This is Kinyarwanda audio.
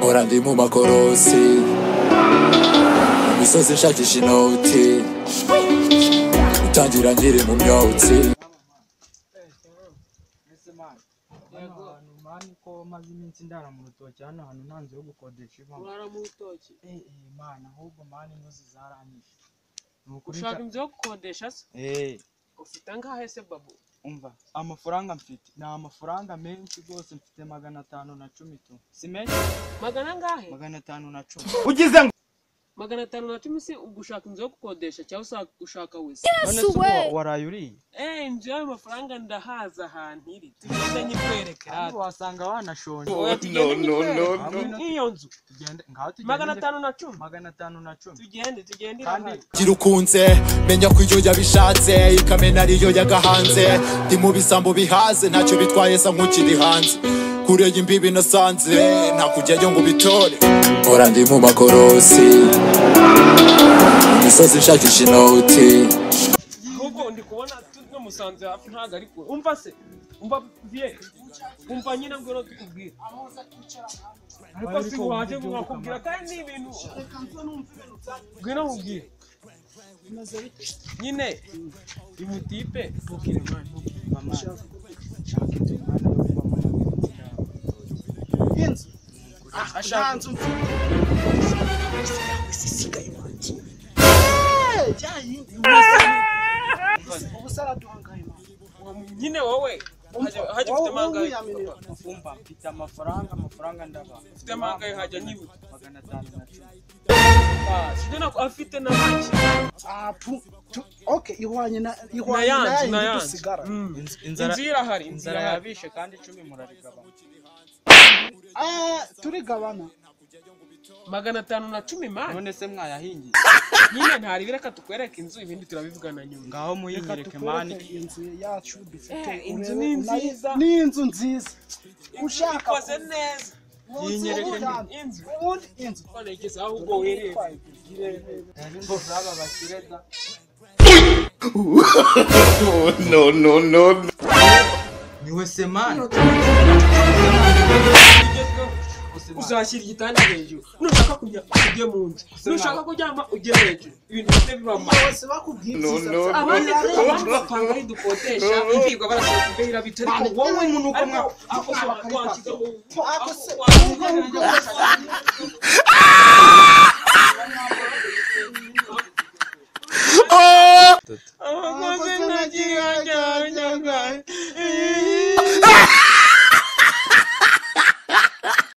Mpora ndi mu makorosi, mu misozi nshakisha inoti, utangira nkiri mu myotsi. Ese man, hano hantu man, ko maze iminsi ndara mu rutoki, hano hantu nta nzu yo gukodesha ibamo? Urara mu rutoki? Eh eh man, ahubwo man inkozi zaranyishe. Ni ukuri. Ushaka inzu yo gukodesha se? Eh. Ufite angahe se, babu? Umva, amafaranga mfite ni amafaranga menshi rwose, mfite 510 tu. Si menshi? Magana angahe? 510. 510 se? Ubwo ushaka inzu yo gukodesha cyangwa ushaka wese? None se ubwo waraye uriye? Eh, inzu y'ayo mafaranga ndahaza ahantu iri, tugende nyikwereke. Kandi Rata. Wasanga wanashonje. Oya, tugende nyikwereke. No, no. Nk'iyo nzu. Tugende, ngaho tugende. 510? 510. Tugende, tugende. Kandi Irahari. Gira ukunze menya ko iyo yabishatse ikamena ariyo yagahanze. Ndi mu bisambo bihaze, ntacyo bitwaye, sa nk'ukiri hanze kure y'imbibi nasanze nta kujyayo ngo ubitore. Mpora ndi mu makorosi, mu misozi nshakisha inoti. Ahubwo ndi kubona tunamusanze hafi, ntabwo ari kure. Umva se, umva vie, umva nyine, ngwino tukubwire. Ariko si waje nkakubwira kandi ni ibintu, ngwino nkubwire nyine imutipe, mubwire man, mubwire. Mama, nshaka inzu mwana yo kubamo, maze iminsi ndara mu rutoki. Inzu? Nta nzu mfite. Isigaye iwanjye. Ya yindi ubu se araduhangaye mama? Nyine wowe hajya ufite mangahe? Umva, mfite amafaranga, amafaranga ndaba Ufite mangahe? Hajya nyibuka. 510. Ah, sibyo, nako afite na make. Apu okay, ihwanye na ihwanye Na na yanzu na yindi yanzu. dusigara. Inzara Inzu irahari, inzu inzara irahari. yabishe kandi 10 murarigabana. Ah, turigabana. 510 man. None se mwayahingiye? Nyine ntari, reka tukwereke inzu, ibindi turabivugana nyuma. Ngaho Reka muyinyereke man. tukwereke inzu yacu dufite. Eh, inzu urebe ni nziza. Ni inzu nziza ushaka Ikoze neza. Yinyereke. Ubundi Inzu. Ubundi inzu None igeze aho ubwo wirebe. Inzu z'aba bakire da. No, no, no. Niwe se man? Igezweho. Uzashyira igitanda hejuru, nushaka kujya ujye mu nzu, nushaka kuryama ujye hejuru, ibintu bifite bibamo. Bose bakubwiye No, ibyiza no, byawe. Abandi abandi bapanga ari dukodesha imvirwa barasohoka imbeho bica, ariko wowe umunuko ariko ako se wanshyizeho Ako se abakozi ntagira.